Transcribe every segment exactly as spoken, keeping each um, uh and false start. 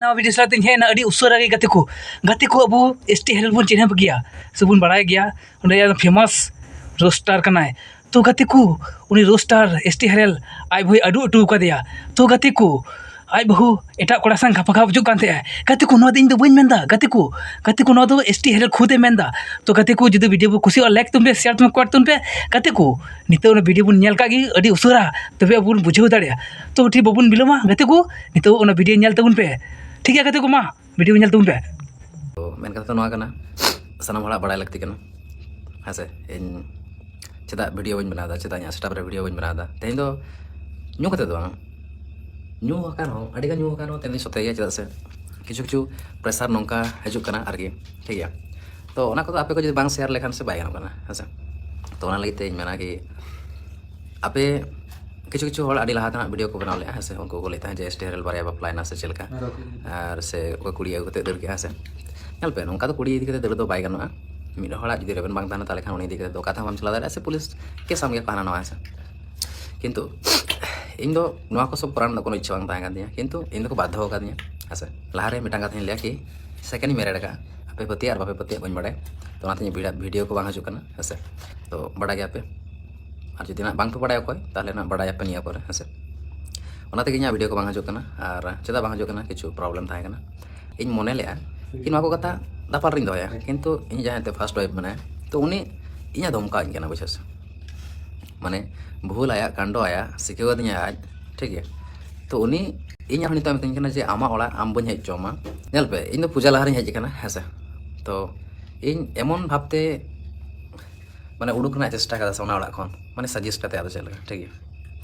ᱱᱟᱣᱟ ᱵᱷᱤᱰᱤᱭᱳ ᱥᱟᱞᱟᱜ ᱛᱮᱧ ᱦᱮᱡ ᱮᱱᱟ ᱟᱹᱰᱤ ᱩᱥᱟᱹᱨᱟ ᱜᱮ ᱜᱟᱛᱮ ᱠᱚ᱾ ᱜᱟᱛᱮ ᱠᱚ, ᱟᱵᱚ ᱮᱥ ᱴᱤ ᱦᱮᱨᱮᱞ ᱵᱚᱱ ᱪᱤᱱᱦᱟᱹᱯ ᱜᱮᱭᱟ ᱥᱮᱵᱚᱱ ᱵᱟᱲᱟᱭ ᱜᱮᱭᱟ, ᱚᱸᱰᱮ ᱯᱷᱮᱢᱟᱥ ᱨᱳᱥᱴᱟᱨ ᱠᱟᱱᱟᱭ᱾ ᱛᱚ ᱜᱟᱛᱮ ᱠᱚ, ᱩᱱᱤ ᱨᱳᱥᱴᱟᱨ ᱮᱥ ᱴᱤ ᱦᱮᱨᱮᱞ ᱟᱡ ᱵᱟᱹᱦᱩᱭ ᱟᱹᱰᱩ ᱦᱚᱴᱚ ᱟᱠᱟᱫᱮᱭᱟ᱾ ᱛᱚ ᱜᱟᱛᱮ ᱠᱚ, ᱟᱡ ᱵᱟᱹᱦᱩ ᱮᱴᱟᱜ ᱠᱚᱲᱟ ᱥᱟᱶ ᱜᱷᱟᱯᱟ ᱜᱷᱟᱯ ᱦᱤᱡᱩᱜ ᱠᱟᱱ ᱛᱟᱦᱮᱸᱜᱼᱟ᱾ ᱜᱟᱛᱮ ᱠᱚ, ᱱᱚᱣᱟ ᱫᱚ ᱤᱧ ᱫᱚ ᱵᱟᱹᱧ ᱢᱮᱱᱫᱟ᱾ ᱜᱟᱛᱮ ᱠᱚ, ᱜᱟᱛᱮ ᱠᱚ, ᱱᱚᱣᱟ ᱫᱚ ᱮᱥ ᱴᱤ ᱦᱮᱨᱮᱞ ᱠᱷᱩᱫ ᱮ ᱢᱮᱱᱫᱟ᱾ ᱛᱚ ᱜᱟᱛᱮ ᱠᱚ, ᱡᱩᱫᱤ ᱵᱷᱤᱰᱤᱭᱳ ᱵᱚ ᱠᱩᱥᱤᱭᱟᱜᱼᱟ, ᱞᱟᱭᱤᱠ ᱛᱟᱵᱚᱱ ᱯᱮ, ᱥᱮᱭᱟᱨ ᱛᱟᱵᱚᱱ ᱯᱮ, ᱠᱚᱢᱮᱱᱴ ᱛᱟᱵᱚᱱ ᱯᱮ᱾ ᱜᱟᱛᱮ ᱠᱚ, ᱱᱤᱛᱚᱜ ᱚᱱᱟ ᱵᱷᱤᱰᱤᱭᱳ ᱵᱚᱱ ᱧᱮᱞ ᱠᱟᱜ ᱜᱮ ᱟᱹᱰᱤ ᱩᱥᱟᱹᱨᱟ, ᱛᱚᱵᱮ ᱟᱵᱚ ᱵᱚᱱ ᱵᱩᱡᱷᱟᱹᱣ ᱫᱟᱲᱮᱭᱟᱜᱼᱟ᱾ ᱛᱚ ᱴᱷᱤᱠ ᱵᱟᱵᱚᱱ ᱵᱤᱞᱚᱢᱟ ᱜᱟᱛᱮ ᱠᱚ, ᱱᱤᱛᱚᱜ ᱚᱱᱟ ᱵᱷᱤᱰᱤᱭᱳ ᱧᱮᱞ ᱛᱟᱵᱚᱱ ᱯᱮ᱾ ᱴᱷᱤᱠ ᱜᱮᱭᱟ ᱜᱟᱛᱮ ᱠᱚ, ᱢᱟ ᱵᱷᱤᱰᱤᱭᱳ ᱧᱮᱞ ᱛᱟᱵᱚᱱ ᱯᱮ᱾ ᱛᱚ ᱢᱮᱱ ᱠᱟᱛᱷᱟ ᱫᱚ ᱱᱚᱣᱟ ᱠᱟᱱᱟ, ᱥᱟᱱᱟᱢ ᱦᱚᱲᱟᱜ ᱵᱟᱲᱟᱭ ᱞᱟᱹᱠᱛᱤ ᱠᱟᱱᱟ, ᱦᱮᱸ ᱥᱮ? ᱤᱧ ᱪᱮᱫᱟᱜ ᱵᱷᱤᱰᱤᱭᱳ ᱵᱟᱹᱧ ᱵᱮᱱᱟᱣ ᱮᱫᱟ, ᱪᱮᱫᱟᱜ ᱤᱧᱟᱹᱜ ᱥᱮᱴᱟᱯ ᱨᱮ ᱵᱷᱤᱰᱤᱭᱳ ᱵᱟᱹᱧ ᱵᱮᱱᱟᱣ ᱮᱫᱟ? ᱛᱮᱦᱮᱧ ᱫᱚ ᱧᱩ ᱠᱟᱛᱮ ᱫᱚ ᱵᱟᱝ, ᱧᱩ ᱟᱠᱟᱱ ᱦᱚᱸ, ᱟᱹᱰᱤ ᱜᱟᱱ ᱧᱩ ᱟᱠᱟᱱ ᱦᱚᱸ ᱛᱮᱦᱮᱧ ᱫᱚᱧ ᱥᱚᱛᱮ ᱜᱮᱭᱟ᱾ ᱪᱮᱫᱟᱜ ᱥᱮ ᱠᱤᱪᱷᱩ ᱠᱤᱪᱷᱩ ᱯᱨᱮᱥᱟᱨ ᱱᱚᱝᱠᱟ ᱦᱤᱡᱩᱜ ᱠᱟᱱᱟ ᱟᱨᱠᱤ, ᱴᱷᱤᱠ ᱜᱮᱭᱟ? ᱛᱚ ᱚᱱᱟ ᱠᱚᱫᱚ ᱟᱯᱮ ᱠᱚ ᱡᱩᱫᱤ ᱵᱟᱝ ᱥᱮᱭᱟᱨ ᱞᱮᱠᱷᱟᱱ ᱥᱮ ᱵᱟᱭ ᱜᱟᱱᱚᱜ ᱠᱟᱱᱟ, ᱦᱮᱸ ᱥᱮ? ᱛᱚ ᱚᱱᱟ ᱞᱟᱹᱜᱤᱫ ᱛᱮ ᱤᱧ ᱢᱮᱱᱟ ᱠᱤ ᱟᱯᱮ ᱠᱤᱪᱷᱩ ᱠᱤᱪᱷᱩ ᱦᱚᱲ ᱟᱹᱰᱤ ᱞᱟᱦᱟ ᱛᱮᱱᱟᱜ ᱵᱷᱤᱰᱤᱭᱳ ᱠᱚ ᱵᱮᱱᱟᱣ ᱞᱮᱫᱼᱟ, ᱦᱮᱸ ᱥᱮ? ᱩᱱᱠᱩ ᱠᱚ ᱞᱟᱹᱭ ᱛᱟᱦᱮᱸᱫ ᱡᱮ ᱮᱥ ᱴᱤ ᱦᱮᱨᱮᱞ ᱵᱟᱨᱭᱟ ᱵᱟᱯᱞᱟᱭᱮᱱᱟ ᱥᱮ ᱪᱮᱫ ᱞᱮᱠᱟ, ᱟᱨ ᱥᱮ ᱚᱠᱚᱭ ᱠᱩᱲᱤ ᱟᱹᱜᱩ ᱠᱟᱛᱮ ᱫᱟᱹᱲ ᱠᱮᱫᱼᱟ, ᱦᱮᱸ ᱥᱮ? ᱧᱮᱞ ᱯᱮ, ᱱᱚᱝᱠᱟ ᱫᱚ ᱠᱩᱲᱤ ᱤᱫᱤ ᱠᱟᱛᱮ ᱫᱟᱹᱲ ᱫᱚ ᱵᱟᱭ ᱜᱟᱱᱚᱜᱼᱟ᱾ ᱢᱤᱫ ᱦᱚᱲᱟᱜ ᱡᱩᱫᱤ ᱨᱮᱵᱮᱱ ᱵᱟᱝ ᱛᱟᱦᱮᱱᱟ, ᱛᱟᱦᱚᱞᱮ ᱠᱷᱟᱱ ᱩᱱᱤ ᱤᱫᱤ ᱠᱟᱛᱮ ᱫᱚ ᱠᱟᱛᱷᱟ ᱦᱚᱸ ᱵᱟᱢ ᱪᱟᱞᱟᱣ ᱫᱟᱲᱮᱭᱟᱜᱼᱟ, ᱥᱮ ᱯᱩᱞᱤᱥ ᱠᱮᱥ ᱟᱢ ᱜᱮᱭᱟ ᱠᱚ ᱦᱟᱱᱟ ᱱᱟᱣᱟ, ᱦᱮᱸ ᱥᱮ? ᱠᱤᱱᱛᱩ ᱤᱧ ᱫᱚ ᱱᱚᱣᱟ ᱠᱚ ᱥᱚᱵ ᱠᱚᱨᱟᱣ ᱨᱮᱱᱟᱜ ᱠᱳᱱᱳ ᱤᱪᱪᱷᱟᱹ ᱵᱟᱝ ᱛᱟᱦᱮᱸ ᱠᱟᱱ ᱛᱤᱧᱟᱹ, ᱠᱤᱱᱛᱩ ᱤᱧ ᱫᱚᱠᱚ ᱵᱟᱫᱽᱫᱷᱚ ᱟᱠᱟᱫᱤᱧᱟ, ᱦᱮᱸ ᱥᱮ? ᱞᱟᱦᱟᱨᱮ ᱢᱤᱫᱴᱟᱝ ᱠᱟᱛᱷᱟᱧ ᱞᱟᱹᱭᱟ ᱠᱤ second ᱤᱧ married ᱟᱠᱟᱫᱼᱟ, ᱟᱯᱮ ᱯᱟᱹᱛᱭᱟᱹᱜ ᱟᱨ ᱵᱟᱯᱮ ᱯᱟᱹᱛᱭᱟᱹᱜ ᱵᱟᱹᱧ ᱵᱟᱲᱟᱭᱟ, ᱛᱚ ᱚᱱᱟᱛᱮ ᱤᱧᱟᱹᱜ ᱵᱷᱤᱰᱤᱭᱳ ᱠᱚ ᱵᱟᱝ ᱦᱤᱡᱩᱜ ᱠᱟᱱᱟ, ᱦᱮᱸ ᱥᱮ? ᱛᱚ ᱵᱟᱲᱟᱭ ᱜᱮᱭᱟᱯᱮ, ᱟᱨ ᱡᱩᱫᱤ ᱱᱟᱜ ᱵᱟᱝ ᱯᱮ ᱵᱟᱲᱟᱭᱟ ᱚᱠᱚᱭ, ᱛᱟᱦᱚᱞᱮ ᱱᱟᱜ ᱵᱟᱲᱟᱭᱟᱯᱮ ᱱᱤᱭᱟᱹ ᱯᱚᱨᱮ, ᱦᱮᱸ ᱥᱮ? ᱚᱱᱟ ᱛᱮᱜᱮ ᱤᱧᱟᱹᱜ ᱵᱷᱤᱰᱤᱭᱳ ᱠᱚ ᱵᱟᱝ ᱦᱤᱡᱩᱜ ᱠᱟᱱᱟ᱾ ᱟᱨ ᱪᱮᱫᱟᱜ ᱵᱟᱝ ᱦᱤᱡᱩᱜ ᱠᱟᱱᱟ? ᱠᱤᱪᱷᱩ ᱯᱨᱚᱵᱞᱮᱢ ᱛᱟᱦᱮᱸ ᱠᱟᱱᱟ᱾ ᱤᱧ ᱢᱚᱱᱮ ᱞᱮᱫᱼᱟ ᱤᱧ ᱱᱚᱣᱟ ᱠᱚ ᱠᱟᱛᱷᱟ ᱫᱟᱯᱟᱞ ᱨᱤᱧ ᱫᱚᱦᱚᱭᱟ, ᱠᱤᱱᱛᱩ ᱤᱧ ᱡᱟᱦᱟᱸᱭ ᱮᱱᱛᱮ ᱯᱷᱟᱥᱴ ᱣᱟᱭᱤᱯ ᱢᱮᱱᱟᱭᱟ, ᱛᱚ ᱩᱱᱤ ᱤᱧᱮ ᱫᱷᱚᱢᱠᱟᱣᱤᱧ ᱠᱟᱱᱟ, ᱵᱩᱡᱷᱟᱹᱣ ᱥᱮ? ᱢᱟᱱᱮ ᱵᱷᱩᱞ ᱟᱭᱟᱜ, ᱠᱟᱱᱰᱚ ᱟᱭᱟᱜ, ᱥᱤᱠᱷᱟᱹᱣ ᱟᱹᱫᱤᱧᱟᱭ ᱟᱡ, ᱴᱷᱤᱠ ᱜᱮᱭᱟ? ᱛᱚ ᱩᱱᱤ ᱤᱧ ᱟᱨᱦᱚᱸ ᱱᱤᱛᱚᱜ ᱢᱤᱛᱟᱹᱧ ᱠᱟᱱᱟ ᱡᱮ ᱟᱢᱟᱜ ᱚᱲᱟᱜ ᱟᱢ ᱵᱟᱹᱧ ᱦᱮᱡ ᱦᱚᱪᱚ ᱟᱢᱟ᱾ ᱧᱮᱞ ᱯᱮ, ᱤᱧ ᱫᱚ ᱯᱩᱡᱟ ᱞᱟᱦᱟ ᱨᱤᱧ ᱦᱮᱡ ᱟᱠᱟᱱᱟ, ᱦᱮᱸ ᱥᱮ? ᱛᱚ ᱤᱧ ᱮᱢᱚᱱ ᱵᱷᱟᱵᱽᱛᱮ ᱢᱟᱱᱮ ᱩᱰᱩᱠ ᱨᱮᱱᱟᱜ ᱪᱮᱥᱴᱟ ᱠᱟᱫᱟ ᱥᱮ ᱚᱱᱟ ᱚᱲᱟᱜ ᱠᱷᱚᱱ, ᱢᱟᱱᱮ ᱥᱟᱡᱮᱥᱴ ᱠᱟᱛᱮ, ᱟᱫᱚ ᱪᱮᱫ ᱞᱮᱠᱟ, ᱴᱷᱤᱠ ᱜᱮᱭᱟ?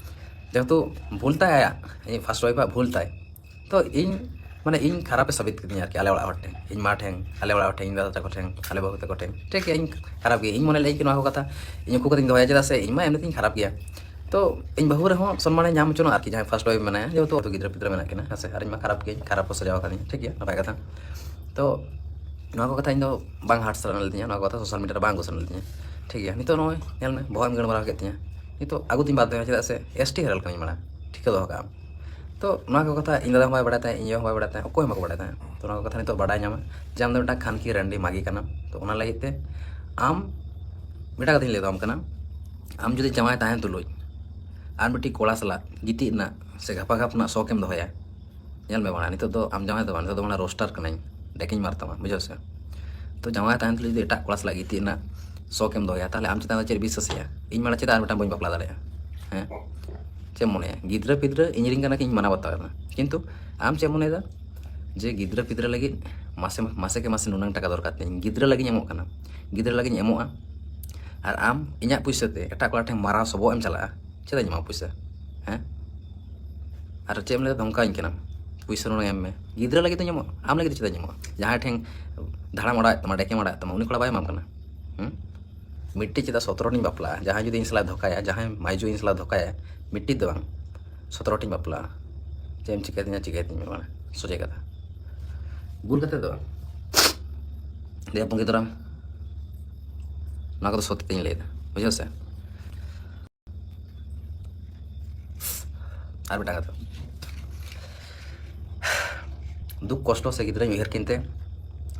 ᱡᱮᱦᱮᱛᱩ ᱵᱷᱩᱞ ᱛᱟᱭ ᱟᱭᱟᱜ, ᱤᱧ ᱯᱷᱟᱥᱴ ᱣᱟᱭᱤᱯ ᱟᱜ ᱵᱷᱩᱞ ᱛᱟᱭ, ᱛᱚ ᱤᱧ ᱢᱟᱱᱮ ᱤᱧ ᱠᱷᱟᱨᱟᱯᱮ ᱥᱟᱵᱤᱛ ᱠᱤᱫᱤᱧᱟ ᱟᱨᱠᱤ, ᱟᱞᱮ ᱚᱲᱟᱜ ᱦᱚᱲ ᱴᱷᱮᱱ, ᱤᱧ ᱢᱟ ᱴᱷᱮᱱ, ᱟᱞᱮ ᱚᱲᱟᱜ ᱦᱚᱲ ᱴᱷᱮᱱ, ᱤᱧ ᱫᱟᱫᱟ ᱛᱟᱠᱚ ᱴᱷᱮᱱ, ᱟᱞᱮ ᱵᱟᱹᱦᱩ ᱛᱟᱠᱚ ᱴᱷᱮᱱ, ᱴᱷᱤᱠ ᱜᱮᱭᱟ? ᱤᱧ ᱠᱷᱟᱨᱟᱯ ᱜᱮᱭᱟ, ᱤᱧ ᱢᱚᱱᱮ ᱞᱮᱫᱼᱟ ᱠᱤ ᱱᱚᱣᱟ ᱠᱚ ᱠᱟᱛᱷᱟ ᱤᱧ ᱩᱱᱠᱩ ᱠᱟᱛᱮᱧ ᱫᱚᱦᱚᱭᱟ, ᱪᱮᱫᱟᱜ ᱥᱮ ᱤᱧ ᱢᱟ ᱮᱢᱱᱤ ᱛᱮᱧ ᱠᱷᱟᱨᱟᱯ ᱜᱮᱭᱟ᱾ ᱛᱚ ᱤᱧ ᱵᱟᱹᱦᱩ ᱨᱮᱦᱚᱸ ᱥᱚᱱᱢᱟᱱᱮ ᱧᱟᱢ ᱦᱚᱪᱚᱱᱚᱜ ᱟᱨᱠᱤ, ᱡᱟᱦᱟᱸᱭ ᱯᱷᱟᱥᱴ ᱣᱟᱭᱤᱯ ᱢᱮᱱᱟᱭᱟ, ᱡᱮᱦᱮᱛᱩ ᱟᱛᱳ ᱜᱤᱫᱽᱨᱟᱹ ᱯᱤᱫᱽᱨᱟᱹ ᱢᱮᱱᱟᱜ ᱠᱤᱱᱟ, ᱦᱮᱸ ᱥᱮ? ᱟᱨ ᱤᱧ ᱢᱟ ᱠᱷᱟᱨᱟᱯ ᱜᱤᱭᱟᱹᱧ, ᱠᱷᱟᱨᱟᱯ ᱠᱚ ᱥᱟᱡᱟᱣ ᱟᱠᱟᱫᱤᱧᱟ, ᱴᱷᱤᱠ ᱜᱮᱭᱟ, ᱱᱟᱯᱟᱭ ᱠᱟᱛᱷᱟ᱾ ᱛᱚ ᱱᱚᱣᱟ ᱠᱚ ᱠᱟᱛᱷᱟ ᱤᱧ ᱫᱚ ᱵᱟᱝ ᱦᱟᱨᱴ ᱥᱟᱱᱟ ᱞᱤᱫᱤᱧᱟ, ᱱᱚᱣᱟ ᱠᱚ ᱠᱟᱛᱷᱟ ᱥᱳᱥᱟᱞ ᱢᱤᱰᱤᱭᱟ ᱨᱮ ᱵᱟᱝ ᱟᱹᱜᱩ ᱥᱟᱱᱟ ᱞᱤᱫᱤᱧᱟ, ᱴᱷᱤᱠ ᱜᱮᱭᱟ? ᱱᱤᱛᱚᱜ ᱱᱚᱜᱼᱚᱭ ᱧᱮᱞ ᱢᱮ, ᱵᱚᱦᱚᱜ ᱮᱢ ᱜᱟᱹᱲ ᱢᱟᱨᱟᱣ ᱠᱮᱫ ᱛᱤᱧᱟ, ᱱᱤᱛᱚᱜ ᱟᱹᱜᱩ ᱛᱤᱧ ᱵᱟᱫᱽᱫᱷᱚᱭᱟ, ᱪᱮᱫᱟᱜ ᱥᱮ ᱮᱥ ᱴᱤ ᱦᱮᱨᱮᱞ ᱠᱟᱹᱱᱟᱹᱧ ᱢᱟᱲᱟᱝ, ᱴᱷᱤᱠᱟᱹ ᱫᱚᱦᱚ ᱠᱟᱜ ᱟᱢ᱾ ᱛᱚ ᱱᱚᱣᱟ ᱠᱚ ᱠᱟᱛᱷᱟ ᱤᱧ ᱫᱟᱫᱟ ᱦᱚᱸ ᱵᱟᱭ ᱵᱟᱲᱟᱭ ᱛᱟᱦᱮᱸᱫ, ᱤᱧ ᱭᱳ ᱦᱚᱸ ᱵᱟᱭ ᱵᱟᱲᱟᱭ ᱛᱟᱦᱮᱸᱫ, ᱚᱠᱚᱭ ᱦᱚᱸ ᱵᱟᱠᱚ ᱵᱟᱲᱟᱭ ᱛᱟᱦᱮᱸᱫ᱾ ᱛᱚ ᱱᱚᱣᱟ ᱠᱚ ᱠᱟᱛᱷᱟ ᱱᱤᱛᱚᱜ ᱵᱟᱰᱟᱭ ᱧᱟᱢᱟ ᱡᱮ ᱟᱢ ᱫᱚ ᱢᱤᱫᱴᱟᱝ ᱠᱷᱟᱱᱠᱤ ᱨᱟᱱᱰᱤ ᱢᱟᱜᱤ ᱠᱟᱱᱟᱢ᱾ ᱛᱚ ᱚᱱᱟ ᱞᱟᱹᱜᱤᱫ ᱛᱮ ᱟᱢ ᱢᱤᱫᱴᱟᱝ ᱠᱟᱛᱷᱟᱧ ᱞᱟᱹᱭ ᱫᱟᱢ ᱠᱟᱱᱟ, ᱟᱢ ᱡᱩᱫᱤ ᱡᱟᱶᱟᱭ ᱛᱟᱦᱮᱱ ᱛᱩᱞᱩᱡ ᱟᱨ ᱢᱤᱫᱴᱤᱡ ᱠᱚᱲᱟ ᱥᱟᱞᱟᱜ ᱜᱤᱛᱤᱡ ᱨᱮᱱᱟᱜ ᱥᱮ ᱜᱷᱟᱯᱟ ᱜᱷᱟᱯ ᱨᱮᱱᱟᱜ ᱥᱚᱠ ᱮᱢ ᱫᱚᱦᱚᱭᱟ, ᱧᱮᱞ ᱢᱮ ᱵᱟᱲᱟ, ᱱᱤᱛᱚᱜ ᱫᱚ ᱟᱢ ᱡᱟᱶᱟᱭ ᱫᱚ ᱵᱟᱝ, ᱱᱤᱛᱚᱜ ᱫᱚ ᱢᱟᱱᱮ ᱨᱳᱥᱴᱟᱨ ᱠᱟᱹᱱᱟᱹᱧ, ᱰᱮᱠᱤᱧ ᱢᱟᱨ ᱛᱟᱢᱟ, ᱵᱩᱡᱷᱟᱹᱣ ᱥᱮ? ᱛᱚ ᱡᱟᱶᱟᱭ ᱛᱟᱦᱮᱱ ᱛᱩᱞᱩᱡ ᱡᱩᱫᱤ ᱮᱴᱟᱜ ᱠᱚᱲᱟ ᱥᱟᱞᱟᱜ ᱜᱤᱛᱤᱡ ᱨᱮᱱᱟᱜ ᱥᱚᱠ ᱮᱢ ᱫᱚᱦᱚᱭᱟ, ᱛᱟᱦᱚᱞᱮ ᱟᱢ ᱪᱮᱛᱟᱱ ᱨᱮ ᱪᱮᱫ ᱵᱤᱥᱥᱟᱹᱥ ᱦᱮᱡᱼᱟ? ᱤᱧ ᱢᱟᱲᱟᱝ ᱪᱮᱫᱟᱜ ᱟᱨ ᱢᱤᱫᱴᱟᱝ ᱵᱟᱹᱧ ᱵᱟᱯᱞᱟ ᱫᱟᱲᱮᱭᱟᱜᱼᱟ? ᱦᱮᱸ, ᱪᱮᱫ ᱮᱢ ᱢᱚᱱᱮᱭᱟ? ᱜᱤᱫᱽᱨᱟᱹ ᱯᱤᱫᱽᱨᱟᱹ ᱤᱧ ᱨᱮᱱ ᱠᱟᱱᱟ ᱠᱤᱱ, ᱤᱧ ᱢᱟᱱᱟᱣ ᱵᱟᱛᱟᱣ ᱮᱫᱟ, ᱠᱤᱱᱛᱩ ᱟᱢ ᱪᱮᱫ ᱮᱢ ᱢᱚᱱᱮᱭᱮᱫᱟ ᱡᱮ ᱜᱤᱫᱽᱨᱟᱹ ᱯᱤᱫᱽᱨᱟᱹ ᱞᱟᱹᱜᱤᱫ ᱢᱟᱥᱮ ᱢᱟᱥᱮ ᱠᱮ ᱢᱟᱥᱮ ᱱᱩᱱᱟᱹᱝ ᱴᱟᱠᱟ ᱫᱚᱨᱠᱟᱨ ᱛᱤᱧ, ᱜᱤᱫᱽᱨᱟᱹ ᱞᱟᱹᱜᱤᱫ ᱤᱧ ᱮᱢᱚᱜ ᱠᱟᱱᱟ, ᱜᱤᱫᱽᱨᱟᱹ ᱞᱟᱹᱜᱤᱫ ᱤᱧ ᱮᱢᱚᱜᱼᱟ, ᱟᱨ ᱟᱢ ᱤᱧᱟᱹᱜ ᱯᱩᱭᱥᱟᱹ ᱛᱮ ᱮᱴᱟᱜ ᱠᱚᱲᱟ ᱴᱷᱮᱱ ᱢᱟᱨᱟᱣ ᱥᱚᱵᱚᱜ ᱮᱢ ᱪᱟᱞᱟᱜᱼᱟ? ᱪᱮᱫᱟᱜ ᱤᱧ ᱮᱢᱟ ᱯᱩᱭᱥᱟᱹ? ᱦᱮᱸ? ᱟᱨ ᱪᱮᱫ ᱮᱢ ᱞᱟᱹᱭᱫᱟ, ᱫᱷᱚᱢᱠᱟᱣᱤᱧ ᱠᱟᱱᱟᱢ? ᱯᱩᱭᱥᱟᱹ ᱱᱩᱱᱟᱹᱝ ᱮᱢ ᱢᱮ, ᱜᱤᱫᱽᱨᱟᱹ ᱞᱟᱹᱜᱤᱫ ᱫᱚᱧ ᱮᱢᱚᱜᱼᱟ, ᱟᱢ ᱞᱟᱹᱜᱤᱫ ᱫᱚ ᱪᱮᱫᱟᱜ ᱤᱧ ᱮᱢᱚᱜᱼᱟ? ᱡᱟᱦᱟᱸᱭ ᱴᱷᱮᱱ ᱫᱷᱟᱲᱟᱢ ᱚᱲᱟᱜ ᱛᱟᱢᱟ, ᱰᱮᱠᱮᱢ ᱚᱲᱟᱜ ᱛᱟᱢᱟ, ᱩᱱᱤ ᱠᱚᱲᱟ ᱵᱟᱭ ᱮᱢᱟᱢ ᱠᱟᱱᱟ? ᱦᱩᱸ? ᱢᱤᱫᱴᱤᱡ ᱪᱮᱫᱟᱜ ᱥᱚᱛᱨᱚ ᱴᱤᱧ ᱵᱟᱯᱞᱟᱜᱼᱟ? ᱡᱟᱦᱟᱸᱭ ᱡᱩᱫᱤ ᱤᱧ ᱥᱟᱞᱟᱜ ᱫᱷᱳᱠᱟᱭᱟ, ᱡᱟᱦᱟᱸᱭ ᱢᱟᱭᱡᱩ ᱤᱧ ᱥᱟᱞᱟᱜ ᱫᱷᱳᱠᱟᱭᱟ, ᱢᱤᱫᱴᱤᱡ ᱫᱚ ᱵᱟᱝ, ᱥᱚᱛᱨᱚ ᱴᱤᱧ ᱵᱟᱯᱞᱟᱜᱼᱟ᱾ ᱪᱮᱫ ᱮᱢ ᱪᱤᱠᱟᱹ ᱛᱤᱧᱟ, ᱪᱤᱠᱟᱹ ᱛᱤᱧ ᱢᱮ ᱢᱟᱲᱟᱝ, ᱥᱚᱡᱷᱮ ᱠᱟᱛᱷᱟ᱾ ᱵᱷᱩᱞ ᱠᱟᱛᱮ ᱫᱚ ᱵᱟᱝ᱾ ᱫᱮᱭᱟ ᱯᱩᱸᱜᱤ ᱫᱚᱨᱟᱢ, ᱱᱚᱣᱟ ᱠᱚᱫᱚ ᱥᱚᱛ ᱛᱮᱧ ᱞᱟᱹᱭᱫᱟ, ᱵᱩᱡᱷᱟᱹᱣ ᱥᱮ? ᱟᱨ ᱢᱤᱫᱴᱟᱝ ᱠᱟᱛᱷᱟ, ᱫᱩᱠ ᱠᱚᱥᱴᱚ ᱥᱮ ᱜᱤᱫᱽᱨᱟᱹᱧ ᱩᱭᱦᱟᱹᱨ ᱠᱤᱱᱛᱮ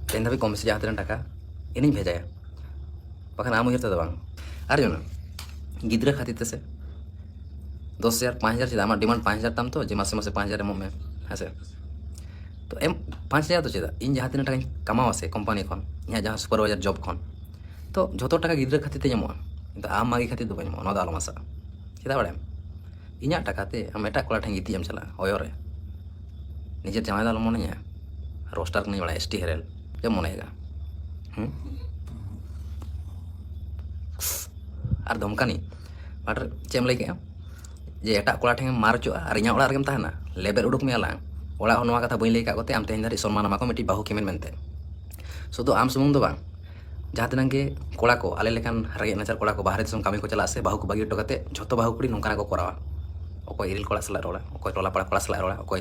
ᱛᱮᱦᱮᱧ ᱫᱷᱟᱹᱵᱤᱡ ᱠᱚᱢ ᱵᱮᱥᱤ ᱡᱟᱦᱟᱸ ᱛᱤᱱᱟᱹᱜ ᱴᱟᱠᱟ ᱤᱧᱤᱧ ᱵᱷᱮᱡᱟᱭᱟ, ᱵᱟᱠᱷᱟᱱ ᱟᱢ ᱩᱭᱦᱟᱹᱨ ᱛᱮᱫᱚ ᱵᱟᱝ᱾ ᱟᱨ ᱡᱚᱱᱟ ᱜᱤᱫᱽᱨᱟᱹ ᱠᱷᱟᱹᱛᱤᱨ ᱛᱮᱥᱮ ᱫᱚᱥ ᱦᱟᱡᱟᱨ, ᱯᱟᱸᱪ ᱦᱟᱡᱟᱨ, ᱪᱮᱫᱟᱜ ᱟᱢᱟᱜ ᱰᱤᱢᱟᱱᱰ ᱯᱟᱸᱪ ᱦᱟᱡᱟᱨ ᱛᱟᱢ ᱛᱚ, ᱡᱮ ᱢᱟᱥᱮ ᱢᱟᱥᱮ ᱯᱟᱸᱪ ᱦᱟᱡᱟᱨ ᱮᱢᱚᱜ ᱢᱮ, ᱦᱮᱸ ᱥᱮ? ᱛᱚ ᱮᱢ, ᱯᱟᱸᱪ ᱦᱟᱡᱟᱨ ᱫᱚ ᱪᱮᱫᱟᱜ? ᱤᱧ ᱡᱟᱦᱟᱸ ᱛᱤᱱᱟᱹᱜ ᱴᱟᱠᱟᱧ ᱠᱟᱢᱟᱣᱟ ᱥᱮ ᱠᱳᱢᱯᱟᱱᱤ ᱠᱷᱚᱱ, ᱤᱧᱟᱹᱜ ᱡᱟᱦᱟᱸ ᱥᱩᱯᱟᱨᱵᱷᱟᱭᱡᱟᱨ ᱡᱚᱵ ᱠᱷᱚᱱ, ᱛᱚ ᱡᱷᱚᱛᱚ ᱴᱟᱠᱟ ᱜᱤᱫᱽᱨᱟᱹ ᱠᱷᱟᱹᱛᱤᱨ ᱛᱮ ᱧᱟᱢᱚᱜᱼᱟ, ᱠᱤᱱᱛᱩ ᱟᱢ ᱢᱟᱹᱜᱤ ᱠᱷᱟᱹᱛᱤᱨ ᱫᱚ ᱵᱟᱹᱧ ᱮᱢᱚᱜᱼᱟ, ᱱᱚᱣᱟ ᱫᱚ ᱟᱞᱚᱢ ᱟᱥᱟᱜᱼᱟ᱾ ᱪᱮᱫᱟᱜ ᱵᱟᱲᱟᱭᱟᱢ? ᱤᱧᱟᱹᱜ ᱴᱟᱠᱟ ᱛᱮ ᱟᱢ ᱮᱴᱟᱜ ᱠᱚᱲᱟ ᱴᱷᱮᱱ ᱜᱤᱛᱤᱡ ᱮᱢ ᱪᱟᱞᱟᱜᱼᱟ ᱚᱭᱚ ᱨᱮ, ᱱᱤᱡᱮᱨ ᱡᱟᱶᱟᱭ ᱫᱚ ᱟᱞᱚᱢ ᱢᱚᱱᱮᱧᱟ, ᱨᱳᱥᱴᱟᱨ ᱠᱟᱹᱱᱟᱹᱧ ᱵᱟᱲᱟᱭᱟ, ᱮᱥ ᱴᱤ ᱦᱮᱨᱮᱞ, ᱪᱮᱫ ᱮᱢ ᱢᱚᱱᱮᱭᱮᱫᱟ? ᱦᱩᱸ? ᱟᱨ ᱫᱷᱚᱢᱠᱟᱱᱤ, ᱢᱟᱴᱷ ᱨᱮ ᱪᱮᱫ ᱮᱢ ᱞᱟᱹᱭ ᱠᱮᱫᱼᱟ? ᱡᱮ ᱮᱴᱟᱜ ᱠᱚᱲᱟ ᱴᱷᱮᱱ ᱢᱟᱨ ᱦᱚᱪᱚᱜᱼᱟ ᱟᱨ ᱤᱧᱟᱹᱜ ᱚᱲᱟᱜ ᱨᱮᱜᱮᱢ ᱛᱟᱦᱮᱱᱟ, ᱞᱮᱵᱮᱫ ᱩᱰᱩᱠ ᱢᱮᱭᱟ ᱞᱟᱝ᱾ ᱚᱲᱟᱜ ᱦᱚᱲ ᱱᱚᱣᱟ ᱠᱟᱛᱷᱟ ᱵᱟᱹᱧ ᱞᱟᱹᱭ ᱟᱠᱟᱫ ᱠᱚᱛᱮ ᱟᱢ ᱛᱮᱦᱮᱧ ᱫᱷᱟᱹᱨᱤᱡ ᱥᱚᱱᱢᱟᱱ ᱟᱢᱟ ᱠᱚ ᱢᱤᱫᱴᱤᱡ ᱵᱟᱹᱦᱩ ᱠᱤᱢᱤᱱ ᱢᱮᱱᱛᱮ᱾ ᱥᱩᱫᱷᱩ ᱟᱢ ᱥᱩᱢᱩᱝ ᱫᱚ ᱵᱟᱝ, ᱡᱟᱦᱟᱸ ᱛᱤᱱᱟᱹᱜ ᱜᱮ ᱠᱚᱲᱟ ᱠᱚ, ᱟᱞᱮ ᱞᱮᱠᱟᱱ ᱨᱮᱸᱜᱮᱡ ᱱᱟᱪᱟᱨ ᱠᱚᱲᱟ ᱠᱚ ᱵᱟᱦᱨᱮ ᱫᱤᱥᱚᱢ ᱠᱟᱹᱢᱤ ᱠᱚ ᱪᱟᱞᱟᱜᱼᱟ ᱥᱮ ᱵᱟᱹᱦᱩ ᱠᱚ ᱵᱟᱹᱜᱤ ᱦᱚᱴᱚ ᱠᱟᱛᱮ, ᱡᱷᱚᱛᱚ ᱵᱟᱹᱦᱩ ᱠᱩᱲᱤ ᱱᱚᱝᱠᱟᱱᱟᱜ ᱠᱚ ᱠᱚᱨᱟᱣᱟ᱾ ᱚᱠᱚᱭ ᱤᱨᱤᱞ ᱠᱚᱲᱟ ᱥᱟᱞᱟᱜ ᱨᱚᱲᱟ, ᱚᱠᱚᱭ ᱴᱚᱞᱟ ᱯᱟᱲᱟ ᱠᱚᱲᱟ ᱥᱟᱞᱟᱜ ᱨᱚᱲᱟ, ᱚᱠᱚᱭ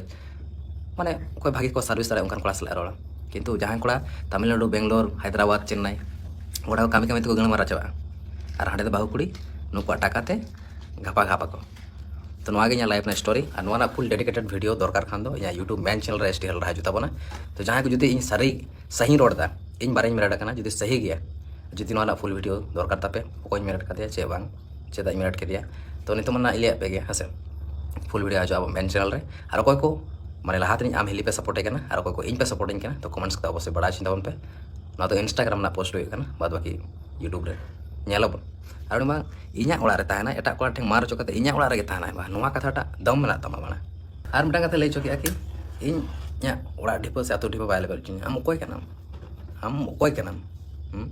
ᱢᱟᱱᱮ ᱚᱠᱚᱭ ᱵᱷᱟᱜᱮ ᱠᱚ ᱥᱟᱨᱵᱷᱤᱥ ᱫᱟᱲᱮᱭᱟᱜᱼᱟ ᱚᱱᱠᱟᱱ ᱠᱚᱲᱟ ᱥᱟᱞᱟᱜ ᱨᱚᱲᱟ᱾ ᱠᱤᱱᱛᱩ ᱡᱟᱦᱟᱸᱭ ᱠᱚᱲᱟ ᱛᱟᱢᱤᱞᱱᱟᱲᱩ, ᱵᱮᱝᱜᱟᱞᱳᱨ, ᱦᱟᱭᱫᱨᱟᱵᱟᱫᱽ, ᱪᱮᱱᱱᱟᱭ, ᱚᱸᱰᱮ ᱦᱚᱸ ᱠᱟᱹᱢᱤ ᱠᱟᱹᱢᱤ ᱛᱮᱠᱚ ᱜᱟᱹᱲ ᱢᱟᱨᱟ ᱪᱟᱵᱟᱜᱼᱟ, ᱟᱨ ᱦᱟᱸᱰᱮ ᱫᱚ ᱵᱟᱹᱦᱩ ᱠᱩᱲᱤ ᱱᱩᱠᱩᱣᱟᱜ ᱴᱟᱠᱟ ᱛᱮ ᱜᱷᱟᱯᱟ ᱜᱷᱟᱯ ᱟᱠᱚ᱾ ᱛᱚ ᱱᱚᱣᱟ ᱜᱮ ᱤᱧᱟᱹᱜ ᱞᱟᱭᱤᱯᱷ ᱨᱮᱱᱟᱜ ᱥᱴᱳᱨᱤ᱾ ᱟᱨ ᱱᱚᱣᱟ ᱨᱮᱱᱟᱜ ᱯᱷᱩᱞ ᱰᱮᱰᱤᱠᱮᱴᱮᱰ ᱵᱷᱤᱰᱤᱭᱳ ᱫᱚᱨᱠᱟᱨ ᱠᱷᱟᱱ ᱫᱚ ᱤᱧᱟᱹᱜ ᱭᱩᱴᱩᱵᱽ ᱢᱮᱱ ᱪᱮᱱᱮᱞ ᱨᱮ ᱮᱥ ᱴᱤ ᱦᱮᱞ ᱨᱮ ᱦᱤᱡᱩᱜ ᱛᱟᱵᱚᱱᱟ᱾ ᱛᱚ ᱡᱟᱦᱟᱸᱭ ᱠᱚ ᱡᱩᱫᱤ ᱤᱧ ᱥᱟᱹᱨᱤ ᱥᱟᱹᱦᱤᱧ ᱨᱚᱲ ᱮᱫᱟ, ᱤᱧ ᱵᱟᱨᱮᱧ ᱢᱮᱱ ᱠᱟᱱᱟ, ᱡᱩᱫᱤ ᱥᱟᱹᱦᱤ ᱜᱮᱭᱟ, ᱡᱩᱫᱤ ᱱᱚᱣᱟ ᱨᱮᱱᱟᱜ ᱯᱷᱩᱞ ᱵᱷᱤᱰᱤᱭᱳ ᱫᱚᱨᱠᱟᱨ ᱛᱟᱯᱮ, ᱚᱠᱚᱭ ᱢᱮᱱ ᱠᱟᱫᱮᱭᱟ ᱪᱮᱫ ᱵᱟᱝ, ᱪᱮᱫᱟᱜ ᱤᱧ ᱢᱮᱱ ᱠᱮᱫᱮᱭᱟ, ᱛᱚ ᱱᱤᱛᱚᱜ ᱢᱟ ᱱᱟᱜ ᱤᱧ ᱞᱟᱹᱭᱟᱫ ᱯᱮ ᱜᱮ, ᱦᱮᱸ ᱥᱮ? ᱯᱷᱩᱞ ᱵᱷᱤᱰᱤᱭᱳ ᱦᱤᱡᱩᱜᱼᱟ ᱟᱵᱚ ᱢᱮᱱ ᱪᱮᱱᱮᱞ ᱨᱮ᱾ ᱟᱨ ᱚᱠᱚᱭ ᱠᱚ ᱢᱟᱱᱮ ᱞᱟᱦᱟ ᱛᱮᱱᱤᱡ ᱟᱢ ᱦᱤᱞᱤ ᱯᱮ ᱥᱟᱯᱳᱨᱴᱮ ᱠᱟᱱᱟ, ᱟᱨ ᱚᱠᱚᱭ ᱠᱚ ᱤᱧ ᱯᱮ ᱥᱟᱯᱳᱨᱴᱤᱧ ᱠᱟᱱᱟ, ᱛᱚ ᱠᱚᱢᱮᱱᱴᱥ ᱠᱟᱛᱮ ᱚᱵᱚᱥᱥᱳᱭ ᱵᱟᱲᱟᱭ ᱦᱚᱪᱚᱧ ᱛᱟᱵᱚᱱ ᱯᱮ᱾ ᱱᱚᱣᱟ ᱫᱚ ᱤᱱᱥᱴᱟᱜᱨᱟᱢ ᱨᱮᱱᱟᱜ ᱯᱳᱥᱴ ᱦᱩᱭᱩᱜ ᱠᱟᱱᱟ, ᱵᱟᱫ ᱵᱟᱹᱠᱤ ᱭᱩᱴᱩᱵᱽ ᱨᱮ ᱧᱮᱞᱚᱜ ᱵᱚᱱ᱾ ᱟᱨ ᱩᱱᱤ ᱢᱟ ᱤᱧᱟᱹᱜ ᱚᱲᱟᱜ ᱨᱮ ᱛᱟᱦᱮᱱᱟᱭ, ᱮᱴᱟᱜ ᱠᱚᱲᱟ ᱴᱷᱮᱱ ᱢᱟᱨ ᱦᱚᱪᱚ ᱠᱟᱛᱮ ᱤᱧᱟᱹᱜ ᱚᱲᱟᱜ ᱨᱮᱜᱮ ᱛᱟᱦᱮᱱᱟᱭ ᱵᱟ, ᱱᱚᱣᱟ ᱠᱟᱛᱷᱟᱴᱟᱜ ᱫᱚᱢ ᱢᱮᱱᱟᱜ ᱛᱟᱢᱟ ᱢᱟᱱᱮ᱾ ᱟᱨ ᱢᱤᱫᱴᱟᱝ ᱠᱟᱛᱷᱟ ᱞᱟᱹᱭ ᱦᱚᱪᱚ ᱠᱮᱫᱼᱟ ᱠᱤ, ᱤᱧ ᱤᱧᱟᱹᱜ ᱚᱲᱟᱜ ᱰᱷᱤᱯᱟᱹ ᱥᱮ ᱟᱹᱛᱩ ᱰᱷᱤᱯᱟᱹ ᱵᱟᱭ ᱞᱮᱵᱮᱫ ᱦᱚᱪᱚᱧᱟ᱾ ᱟᱢ ᱚᱠᱚᱭ ᱠᱟᱱᱟᱢ? ᱟᱢ ᱚᱠᱚᱭ ᱠᱟᱱᱟᱢ? ᱦᱩᱸ?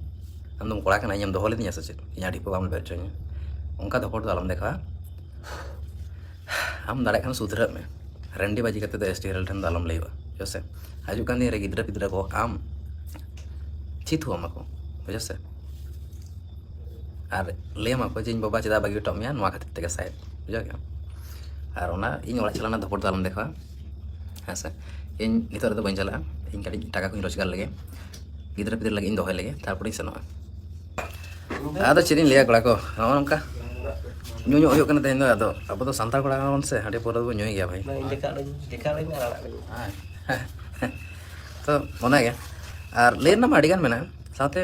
ᱟᱢ ᱫᱚᱢ ᱠᱚᱲᱟ ᱠᱟᱱᱟ, ᱤᱧᱮᱢ ᱫᱚᱦᱚ ᱞᱤᱫᱤᱧᱟ ᱥᱮ ᱪᱮᱫ? ᱤᱧᱟᱹᱜ ᱰᱷᱤᱯᱟᱹ ᱵᱟᱢ ᱞᱮᱵᱮᱫ ᱦᱚᱪᱚᱧᱟ, ᱚᱱᱠᱟ ᱫᱷᱚᱯᱚᱲ ᱫᱚ ᱟᱞᱚᱢ ᱫᱮᱠᱷᱟᱣᱟ᱾ ᱟᱢ ᱫᱟᱲᱮᱭᱟᱜ ᱠᱷᱟᱱ ᱥᱩᱫᱷᱨᱟᱹᱜ ᱢᱮ, ᱨᱟᱹᱱᱰᱤ ᱵᱟᱡᱤ ᱠᱟᱛᱮ ᱫᱚ ᱮᱥ ᱴᱤ ᱦᱮᱞ ᱴᱷᱮᱱ ᱫᱚ ᱟᱞᱚᱢ ᱞᱟᱹᱭᱚᱜᱼᱟ, ᱵᱩᱡᱷᱟᱹᱣ ᱥᱮ? ᱦᱤᱡᱩᱜ ᱠᱟᱱ ᱫᱤᱱ ᱨᱮ ᱜᱤᱫᱽᱨᱟᱹ ᱯᱤᱫᱽᱨᱟᱹ ᱠᱚ ᱟᱢ ᱪᱤᱛ ᱦᱚᱸ ᱟᱢᱟ ᱠᱚ, ᱵᱩᱡᱷᱟᱹᱣ ᱥᱮ? ᱟᱨ ᱞᱟᱹᱭ ᱟᱢᱟ ᱠᱚ ᱡᱮ ᱤᱧ ᱵᱟᱵᱟ ᱪᱮᱫᱟᱜ ᱵᱟᱹᱜᱤ ᱦᱚᱴᱚ ᱢᱮᱭᱟ, ᱱᱚᱣᱟ ᱠᱷᱟᱹᱛᱤᱨ ᱛᱮᱜᱮ ᱥᱟᱭᱮᱫ, ᱵᱩᱡᱷᱟᱹᱣ ᱠᱮᱫᱟᱢ? ᱟᱨ ᱚᱱᱟ ᱤᱧ ᱚᱲᱟᱜ ᱪᱟᱞᱟᱣ ᱨᱮᱱᱟᱜ ᱫᱷᱚᱯᱚᱲ ᱫᱚ ᱟᱞᱚᱢ ᱫᱮᱠᱷᱟᱣᱟ, ᱦᱮᱸ ᱥᱮ? ᱤᱧ ᱱᱤᱛᱚᱜ ᱨᱮᱫᱚ ᱵᱟᱹᱧ ᱪᱟᱞᱟᱜᱼᱟ, ᱤᱧ ᱠᱟᱹᱴᱤᱡ ᱴᱟᱠᱟ ᱠᱚᱧ ᱨᱳᱡᱽᱜᱟᱨ ᱞᱮᱜᱮ, ᱜᱤᱫᱽᱨᱟᱹ ᱯᱤᱫᱽᱨᱟᱹ ᱞᱟᱹᱜᱤᱫ ᱤᱧ ᱫᱚᱦᱚᱭ ᱞᱮᱜᱮ, ᱛᱟᱨᱯᱚᱨᱮᱧ ᱥᱮᱱᱚᱜᱼᱟ᱾ ᱟᱫᱚ ᱪᱮᱫ ᱤᱧ ᱞᱟᱹᱭᱟ ᱠᱚᱲᱟ ᱠᱚ, ᱱᱚᱜᱼᱚ ᱱᱚᱝᱠᱟ ᱧᱩ ᱧᱚᱜ ᱦᱩᱭᱩᱜ ᱠᱟᱱᱟ ᱛᱮᱦᱮᱧ ᱫᱚ᱾ ᱟᱫᱚ ᱟᱵᱚ ᱫᱚ ᱥᱟᱱᱛᱟᱲ ᱠᱚᱲᱟ ᱠᱟᱱᱟ ᱵᱚᱱ ᱥᱮ, ᱦᱟᱺᱰᱤ ᱯᱟᱹᱣᱨᱟᱹ ᱫᱚᱵᱚᱱ ᱧᱩᱭ ᱜᱮᱭᱟ ᱵᱷᱟᱭ᱾ ᱵᱟᱝ, ᱤᱧ ᱫᱮᱠᱷᱟᱣ ᱞᱟᱹᱧ, ᱫᱮᱠᱷᱟᱣ ᱞᱟᱹᱧ ᱟᱨ ᱟᱲᱟᱜ ᱞᱟᱹᱧ᱾ ᱦᱮᱸ᱾ ᱛᱚ ᱚᱱᱟᱜᱮ, ᱟᱨ ᱞᱟᱹᱭ ᱨᱮᱱᱟᱜ ᱢᱟ ᱟᱹᱰᱤᱜᱟᱱ ᱢᱮᱱᱟᱜᱼᱟ, ᱥᱟᱶᱛᱮ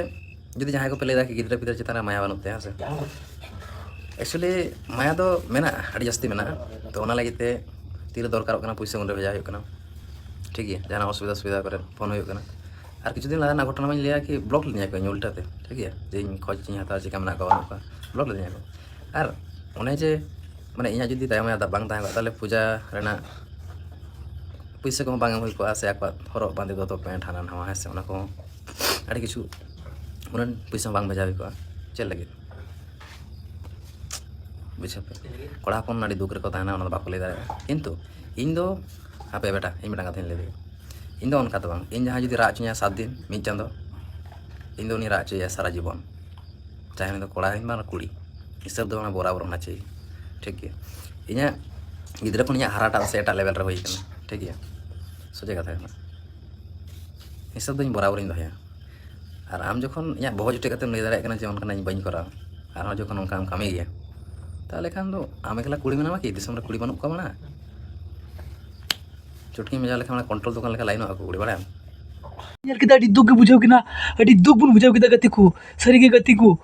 ᱡᱩᱫᱤ ᱡᱟᱦᱟᱸᱭ ᱠᱚᱯᱮ ᱞᱟᱹᱭᱫᱟ ᱠᱤ ᱜᱤᱫᱽᱨᱟᱹ ᱯᱤᱫᱽᱨᱟᱹ ᱪᱮᱛᱟᱱ ᱨᱮ ᱢᱟᱭᱟ ᱵᱟᱹᱱᱩᱜ ᱛᱟᱭᱟ, ᱦᱮᱸ ᱥᱮ? ᱮᱠᱪᱩᱭᱮᱞᱤ ᱢᱟᱭᱟ ᱫᱚ ᱢᱮᱱᱟᱜᱼᱟ, ᱟᱹᱰᱤ ᱡᱟᱹᱥᱛᱤ ᱢᱮᱱᱟᱜᱼᱟ᱾ ᱛᱚ ᱚᱱᱟ ᱞᱟᱹᱜᱤᱫ ᱛᱮ ᱛᱤᱨᱮ ᱫᱚᱨᱠᱟᱨᱚᱜ ᱠᱟᱱᱟ ᱯᱩᱭᱥᱟᱹ ᱩᱱᱨᱮ ᱵᱷᱮᱡᱟ ᱦᱩᱭᱩᱜ ᱠᱟᱱᱟ, ᱴᱷᱤᱠ ᱜᱮᱭᱟ? ᱡᱟᱦᱟᱱᱟᱜ ᱚᱥᱩᱵᱤᱫᱷᱟ ᱥᱩᱵᱤᱫᱷᱟ ᱠᱚᱨᱮ ᱯᱷᱳᱱ ᱦᱩᱭᱩᱜ ᱠᱟᱱᱟ᱾ ᱟᱨ ᱠᱤᱪᱷᱩ ᱫᱤᱱ ᱞᱟᱦᱟ ᱨᱮᱱᱟᱜ ᱜᱷᱚᱴᱚᱱᱟ ᱢᱟᱧ ᱞᱟᱹᱭᱟ ᱠᱤ ᱵᱞᱚᱠ ᱞᱤᱫᱤᱧᱟ ᱠᱚ ᱤᱧ ᱩᱞᱴᱟᱹ ᱛᱮ, ᱴᱷᱤᱠ ᱜᱮᱭᱟ? ᱡᱮ ᱤᱧ ᱠᱷᱚᱡᱽ ᱤᱧ ᱦᱟᱛᱟᱣᱟ ᱪᱮᱠᱟ ᱢᱮᱱᱟᱜ ᱠᱚᱣᱟ ᱵᱟᱹᱱᱩᱜ ᱠᱚᱣᱟ, ᱵᱞᱚᱠ ᱞᱤᱫᱤᱧᱟ ᱠᱚ᱾ ᱟᱨ ᱚᱱᱮ ᱡᱮ ᱢᱟᱱᱮ ᱤᱧᱟᱹᱜ ᱡᱩᱫᱤ ᱫᱟᱭᱟ ᱢᱟᱭᱟ ᱵᱟᱝ ᱛᱟᱦᱮᱸ ᱠᱚᱜᱼᱟ, ᱛᱟᱦᱚᱞᱮ ᱯᱩᱡᱟ ᱨᱮᱱᱟᱜ ᱯᱩᱭᱥᱟᱹ ᱠᱚᱦᱚᱸ ᱵᱟᱝ ᱮᱢ ᱦᱩᱭ ᱠᱚᱜᱼᱟ, ᱥᱮ ᱟᱠᱚᱣᱟᱜ ᱦᱚᱨᱚᱜ ᱵᱟᱸᱫᱮ ᱫᱚᱛᱚ ᱯᱮᱱᱴ ᱦᱟᱱᱟ ᱱᱟᱣᱟ, ᱦᱮᱸ ᱥᱮ, ᱚᱱᱟ ᱠᱚᱦᱚᱸ ᱟᱹᱰᱤ ᱠᱤᱪᱷᱩ ᱩᱱᱟᱹᱜ ᱯᱩᱭᱥᱟᱹ ᱦᱚᱸ ᱵᱟᱝ ᱵᱷᱮᱡᱟ ᱦᱩᱭ ᱠᱚᱜᱼᱟ᱾ ᱪᱮᱫ ᱞᱟᱹᱜᱤᱫ? ᱵᱩᱡᱷᱟᱹᱣ ᱯᱮ, ᱠᱚᱲᱟ ᱦᱚᱯᱚᱱ ᱟᱹᱰᱤ ᱫᱩᱠ ᱨᱮᱠᱚ ᱛᱟᱦᱮᱱᱟ, ᱚᱱᱟ ᱫᱚ ᱵᱟᱠᱚ ᱞᱟᱹᱭ ᱫᱟᱲᱮᱭᱟᱜᱼᱟ᱾ ᱠᱤᱱᱛᱩ ᱤᱧ ᱫᱚ, ᱦᱟᱯᱮ ᱵᱮᱴᱟ, ᱤᱧ ᱢᱤᱫᱴᱟᱝ ᱠᱟᱛᱷᱟᱧ ᱞᱟᱹᱭ ᱞᱮᱜᱮ᱾ ᱤᱧ ᱫᱚ ᱚᱱᱠᱟ ᱫᱚ ᱵᱟᱝ, ᱤᱧ ᱡᱟᱦᱟᱸᱭ ᱡᱩᱫᱤ ᱨᱟᱜ ᱦᱚᱪᱚᱧᱟ ᱥᱟᱛ ᱫᱤᱱ, ᱢᱤᱫ ᱪᱟᱸᱫᱚ, ᱤᱧ ᱫᱚ ᱩᱱᱤ ᱨᱟᱜ ᱦᱚᱪᱚᱭᱟ ᱥᱟᱨᱟ ᱡᱤᱵᱚᱱ᱾ ᱪᱟᱦᱮ ᱩᱱᱤ ᱫᱚ ᱠᱚᱲᱟ ᱦᱩᱭᱮᱱ ᱵᱟᱝ ᱠᱩᱲᱤ, ᱦᱤᱥᱟᱹᱵ ᱫᱚ ᱚᱱᱟ ᱵᱚᱨᱟᱵᱚᱨ ᱦᱚᱱᱟ ᱪᱟᱦᱤᱭᱮ, ᱴᱷᱤᱠ ᱜᱮᱭᱟ? ᱤᱧᱟᱹᱜ ᱜᱤᱫᱽᱨᱟᱹ ᱠᱷᱚᱱ ᱤᱧᱟᱹᱜ ᱦᱟᱨᱟᱴᱟᱜ ᱥᱮ ᱮᱴᱟᱜ ᱞᱮᱵᱮᱞ ᱨᱮ ᱦᱩᱭ ᱠᱟᱱᱟ, ᱴᱷᱤᱠ ᱜᱮᱭᱟ? ᱥᱚᱡᱷᱮ ᱠᱟᱛᱷᱟ ᱠᱟᱱᱟ, ᱦᱤᱥᱟᱹᱵ ᱫᱚ ᱤᱧ ᱵᱚᱨᱟᱵᱚᱨᱤᱧ ᱫᱚᱦᱚᱭᱟ᱾ ᱟᱨ ᱟᱢ ᱡᱚᱠᱷᱚᱱ ᱤᱧᱟᱹᱜ ᱵᱚᱦᱚᱜ ᱡᱚᱴᱮᱫ ᱠᱟᱛᱮᱢ ᱞᱟᱹᱭ ᱫᱟᱲᱮᱭᱟᱜ ᱠᱟᱱᱟ ᱡᱮ ᱚᱱᱠᱟᱱᱟᱜ ᱤᱧ ᱵᱟᱹᱧ ᱠᱚᱨᱟᱣᱟ, ᱟᱨᱦᱚᱸ ᱡᱚᱠᱷᱚᱱ ᱚᱱᱠᱟᱢ ᱠᱟᱹᱢᱤ ᱜᱮᱭᱟ, ᱛᱟᱦᱚᱞᱮ ᱠᱷᱟᱱ ᱫᱚ ᱟᱢ ᱮᱠᱞᱟ ᱠᱩᱲᱤ ᱢᱮᱱᱟᱢᱟ ᱠᱤ? ᱫᱤᱥᱚᱢ ᱨᱮ ᱠᱩᱲᱤ ᱵᱟᱹᱱᱩᱜ ᱠᱚᱣᱟ ᱢᱟᱱᱟ? ᱪᱩᱴᱠᱤ ᱢᱮᱡᱟ ᱞᱮᱠᱷᱟᱱ ᱚᱱᱟ ᱠᱚᱱᱴᱨᱳᱞ ᱫᱚᱠᱟᱱ ᱞᱮᱠᱟ ᱞᱟᱭᱤᱱᱚᱜ ᱟᱠᱚ ᱠᱩᱲᱤ, ᱵᱟᱲᱟᱭᱟᱢ? ᱧᱮᱞ ᱠᱮᱫᱟ, ᱟᱹᱰᱤ ᱫᱩᱠ ᱜᱮ ᱵᱩᱡᱷᱟᱹᱣ ᱠᱮᱫᱟ, ᱟᱹᱰᱤ ᱫᱩᱠ ᱵᱚᱱ ᱵᱩᱡᱷᱟᱹᱣ ᱠᱮᱫᱟ ᱜᱟᱛᱮ ᱠᱚ᱾ ᱥᱟᱹᱨᱤ ᱜᱮ ᱜᱟᱛᱮ ᱠᱚ,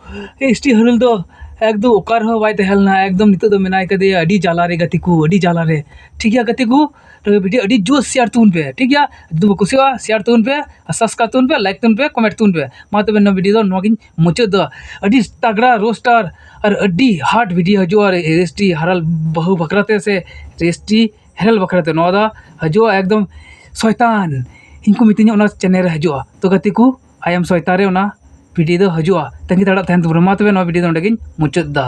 ᱮᱥ ᱴᱤ ᱦᱟᱨᱟᱞ ᱫᱚ ᱮᱠᱫᱚᱢ ᱚᱠᱟ ᱨᱮᱦᱚᱸ ᱵᱟᱭ ᱛᱟᱦᱮᱸ ᱞᱮᱱᱟ, ᱮᱠᱫᱚᱢ ᱱᱤᱛᱚᱜ ᱫᱚ ᱢᱮᱱᱟᱭ ᱠᱟᱫᱮᱭᱟ ᱟᱹᱰᱤ ᱡᱟᱞᱟ ᱨᱮ ᱜᱟᱛᱮ ᱠᱚ, ᱟᱹᱰᱤ ᱡᱟᱞᱟ ᱨᱮ᱾ ᱴᱷᱤᱠ ᱜᱮᱭᱟ ᱜᱟᱛᱮ ᱠᱚ, ᱱᱚᱣᱟ ᱵᱷᱤᱰᱤᱭᱳ ᱟᱹᱰᱤ ᱡᱳᱨ ᱥᱮᱭᱟᱨ ᱛᱟᱵᱚᱱ ᱯᱮ, ᱴᱷᱤᱠ ᱜᱮᱭᱟ? ᱡᱩᱫᱤ ᱯᱮ ᱠᱩᱥᱤᱭᱟᱜᱼᱟ, ᱥᱮᱭᱟᱨ ᱛᱟᱵᱚᱱ ᱯᱮ, ᱟᱨ ᱥᱟᱵᱥᱠᱨᱟᱭᱤᱵ ᱛᱟᱵᱚᱱ ᱯᱮ, ᱞᱟᱭᱤᱠ ᱛᱟᱵᱚᱱ ᱯᱮ, ᱠᱚᱢᱮᱱᱴ ᱛᱟᱵᱚᱱ ᱯᱮ᱾ ᱢᱟ ᱛᱚᱵᱮ ᱱᱚᱣᱟ ᱵᱷᱤᱰᱤᱭᱳ ᱫᱚ ᱱᱚᱣᱟ ᱜᱤᱧ ᱢᱩᱪᱟᱹᱫ ᱫᱟ᱾ ᱟᱹᱰᱤ ᱛᱟᱜᱽᱲᱟ ᱨᱳᱥᱴᱟᱨ ᱟᱨ ᱟᱹᱰᱤ ᱦᱟᱨᱰ ᱵᱷᱤᱰᱤᱭᱳ ᱦᱤᱡᱩᱜᱼᱟ ᱮᱥ ᱴᱤ ᱦᱟᱨᱟᱞ ᱵᱟᱹᱦᱩ ᱵᱟᱠᱷᱨᱟ ᱛᱮ ᱥᱮ ᱮᱥ ᱴᱤ ᱦᱮᱨᱮᱞ ᱵᱟᱠᱷᱨᱟ ᱛᱮ᱾ ᱱᱚᱣᱟ ᱫᱚ ᱦᱤᱡᱩᱜᱼᱟ ᱮᱠᱫᱚᱢ ᱥᱚᱭᱛᱟᱱ, ᱤᱧ ᱠᱚ ᱢᱤᱛᱟᱹᱧᱟ ᱚᱱᱟ ᱪᱮᱱᱮᱞ ᱨᱮ ᱦᱤᱡᱩᱜᱼᱟ᱾ ᱛᱚ ᱜᱟᱛᱮ ᱠᱚ, ᱟᱭ ᱮᱢ ᱥᱚᱭᱛᱟᱱ ᱨᱮ ᱚᱱᱟ ᱵᱷᱤᱰᱤᱭᱳ ᱫᱚ ᱦᱤᱡᱩᱜᱼᱟ, ᱛᱟᱺᱜᱤ ᱛᱟᱲᱟᱜ ᱛᱟᱦᱮᱱ ᱛᱟᱵᱚᱱᱟ᱾ ᱢᱟ ᱛᱚᱵᱮ ᱱᱚᱣᱟ ᱵᱷᱤᱰᱤᱭᱳ ᱫᱚ ᱱᱚᱸᱰᱮ ᱜᱤᱧ ᱢᱩᱪᱟᱹᱫ ᱫᱟ᱾